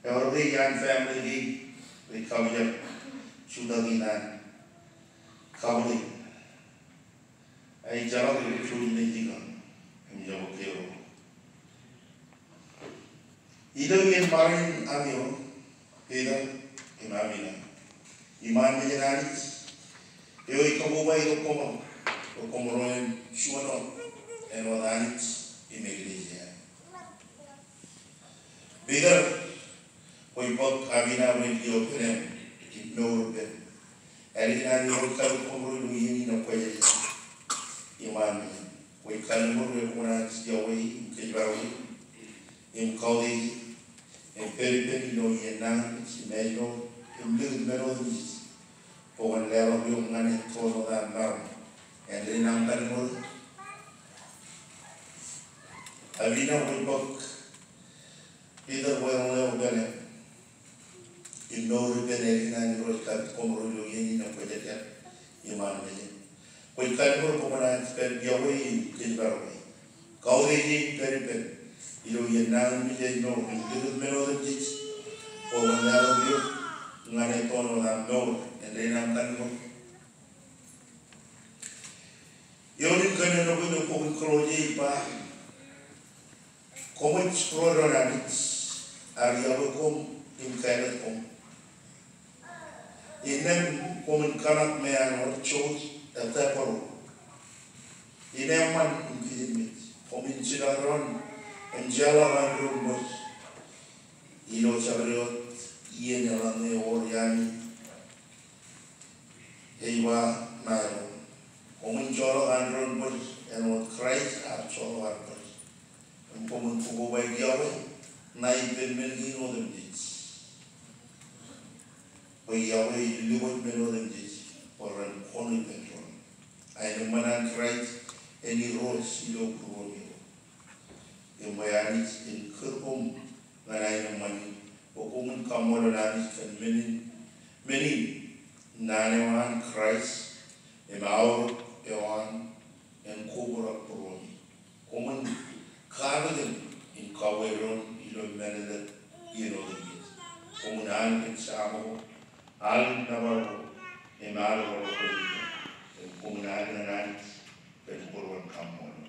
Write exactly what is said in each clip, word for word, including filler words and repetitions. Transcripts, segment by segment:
Ewōr ke iaan family kein rej kaujak jutak in an kabwilōñ. Ij jeḷā ke ewōr juon nejin kaṇ im jab kōjro. Ilo iien ṃarein amiro, Peter im Abina, iṃaan mejān Anij eo ej kakoba ilo koṃ, ilo koṃ ro en juon wōt āinwōt Anij im eklejia. Peter, kwōj bōk Abina bwe en lio penem im mour ippān. Ālikin an Irooj kajjitōk koṃ ro ilo iien in kwōj jab iṃaan mejān. Kwōj kallimur bwe kwōnaaj iọkwe im kōjparok e im kautiej e im pād ippān ilo iien nañinmej im ājmour im likūt men otemjej. Bwe kwōn leḷọk eok ñan e toon wōt aṃ maroñ. Āindein aṃ kallimur. Abina, kwōj bōk Peter bwe en lio penem im mour ippān ālikin an Irooj kajjitōk koṃ ro ilo iien in kwōj jab iṃaan mejān. Kwōj kallimur bwe kwōnaaj pād iọkwe e im kōjparok e, kautiej e im pād ippān ilo iien nañinmej im ājmour im likūt men otemjej. Bwe kwōn leḷọk eok ñan e toon wōt aṃ mour. Āindein aṃ kallimur. Eoon in kōnono ko ilo bok in Kolosse ej ba, koṃij ro doon Anij, ear iọkwe koṃ im kāālōt koṃ. Innām koṃwin kōṇak me an wōt jouj ettā bōro in eṃṃan im kijenmej. Koṃwin jipañ doon im jeorḷọk an doon bōd ilo jabdewōt iien eḷaññe ewōr iaami ej ba ṇa eo. Koṃwin joḷọk an doon bōd āinwōt Kraist ear joḷọk ad bōd. Im koṃwin kobaik iọkwe ṇa ippān men kein otemjej. Bwe iọkwe ej lukkuun men otemjej bwe ren koṇ ippān doon. Aenōṃṃan an Kraist en Irooj ilo būruon eo. Im bwe Anij en kūr koṃ ñan aenōṃṃan in, bwe koṃwin kaṃṃoolol Anij kōn men in, men in naan eo an Kraist, im aorōk eo an en kobrak būruemi. Koṃwin kapikin im kauwe doon ilo mālōtlōt iien otemjej. Koṃwin al kōn Sam ko, al kōn Nōbar ko, im al kōn ro ko, im koṃwin al ñan Anij kōn būruon kaṃṃoolol.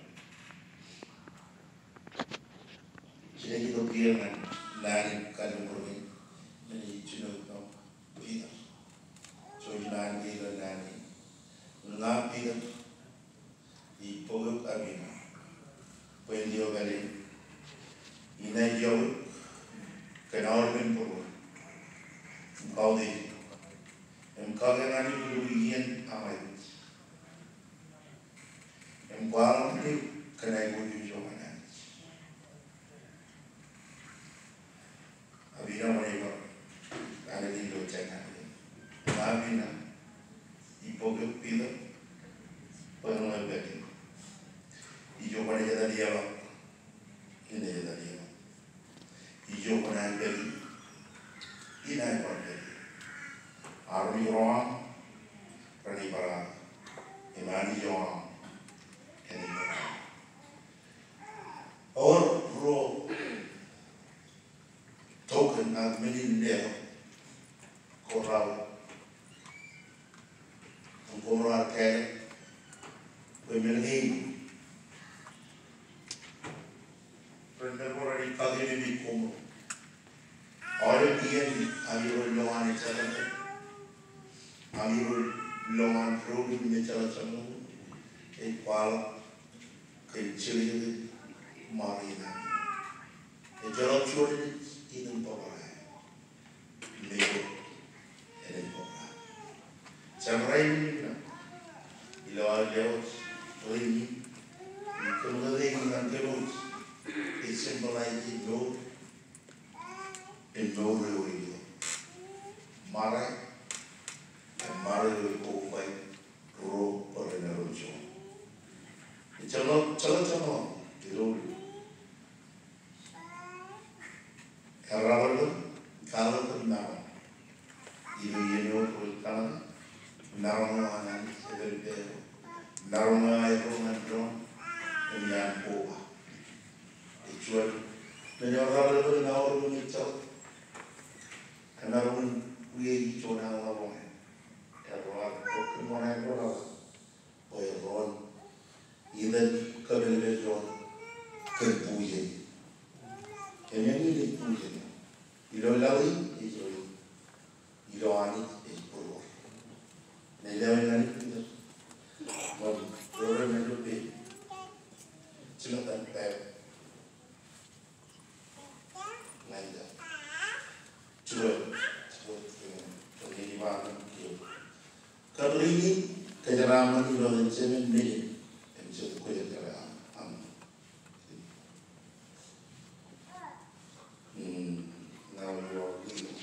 Jej itok kiiō ñan naan in kalliṃur kein, men ej jino ilo Piter. Jouj im an ke ilo naan in. Ña Piter, ij bōk eok Abina bwe en lio pāleen, inaaj iọkwe eok kōn aolepen būruōm im kautiej eok im kake ñan eok ilo iien aṃ aikuj. Im kwaḷọk ñan eok kōn aiboojoj eo an Anij. Abina, kwōnaaj bar anōk in ilo jekkan. Ña Abina, ij bōk eok Piter bwe en lio pāleen. Ijo kwōnaaj etal iaḷ, inaaj etal iaḷ. Ijo kwōnaaj pāleen, inaaj bar pāleen. Armej ro aṃ renaaj bar aō, im Anij eo aṃ enaaj bar aō. Ewōr ruo token ak men in letok ko raar im koṃro ar kāālōt bwe men kein ren men ko renaaj kake men in koṃro. Aolep iien amiro ilowaan ejjeḷọk, amiro ilowaan doulul im ejjeḷọk jeṃḷọkin, ej kwaḷọk kōn jekjek in ṃare in amiro. Ejjeḷọk juon in ej in bōbrae. Im ejjeḷọk in bōbrae. Jabdewōt in ilo aō lewōj, ro in, im kōṃṃan in ñan kōmwōj, ej symbolize in mour, im mour eo ej ṃare, im ṃare eo ej kobaik ruo bwe ren erom juon. Ejjeḷọk, ejjeḷọk jeṃḷọkin, ilo Errabōl, kwaḷọk kōn maroñ. Ilo iien eo rej kōṇaan, maroñ eo an Anij ej pād ippāerro. Maroñ eo aerro ñan doon, im iaan koba. Ej juon men eo errabōl kōn aorōk im ejjeḷọk Emānuel ej būjel eo. Ilo laḷ in ej ro in. Ilo Anij ej būruon. Ej lewōj ñan Piter. Ṃōn ro rein ilo peiṃ. Jimettan pād ñan jar. Juon, juon, juon, juon in iba ñan kiiō. Kōn ri in kōjeraaṃṃan ilo etan Jemān Nejin im jet kwōjarjar aṃ, aṃ. Hmm, now you are legal.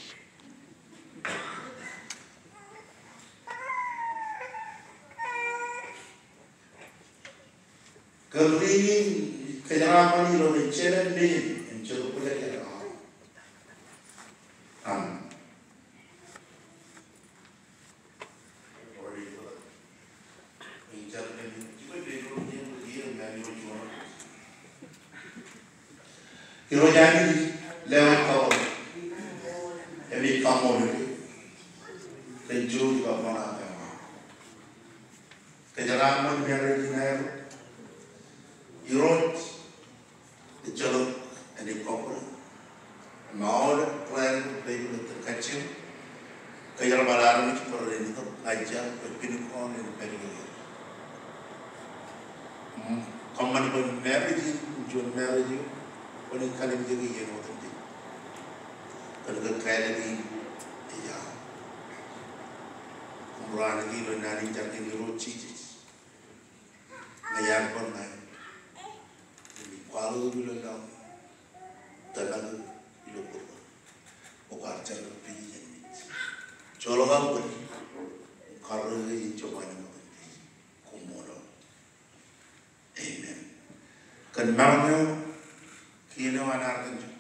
Kōn ri in kōjeraaṃṃan ilo etan Jemān Nejin im jet kwōjarjar aṃ. Amen. Irooj Anij, lewōj kaṃṃoolol. Im ij kaṃṃoolol eok kōn juon iba ṃōṇōṇō. Kōjeraaṃṃan marriage in aer. Irooj, ejjeḷọk enaaj kọkkure. Im aolep plan ko Baibōḷ ej kajjioñ. Kōjerbal armej bwe ren itok ñan jar bwe pinikooṇ en pād ie. Mm, kōṃṃan bwe marriage in, juon marriage eo, kwōnaaj kallimjeke iien otemjej. Kōn ke kāālōt in ej aō. Kōṃro anōk ilo naan in jar in Irooj Jisōs. Ña iar bar ña im kwaḷọk eok ilo laḷ in, tōmak eok ilo būruon bwe kwaar jar kōn peiṃ iien in. Joḷọk aō bōd im karreoik eok jān wāween in. Koṃṃool. Amen. Kōn maroñ eo, kien eo an Arkansas,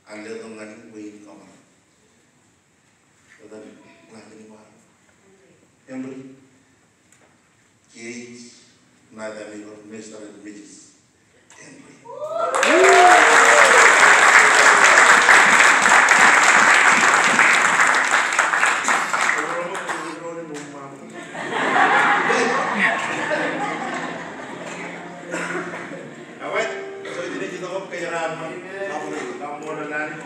an letok ñan bwe in kōṃṃan. Etan ḷaajin eo an Henry. Kiiō ej ṇa eo an Mister and Missus Henry. Awet, so ij jen itok kōjeraaṃṃan, kaṃṃoolol Anij.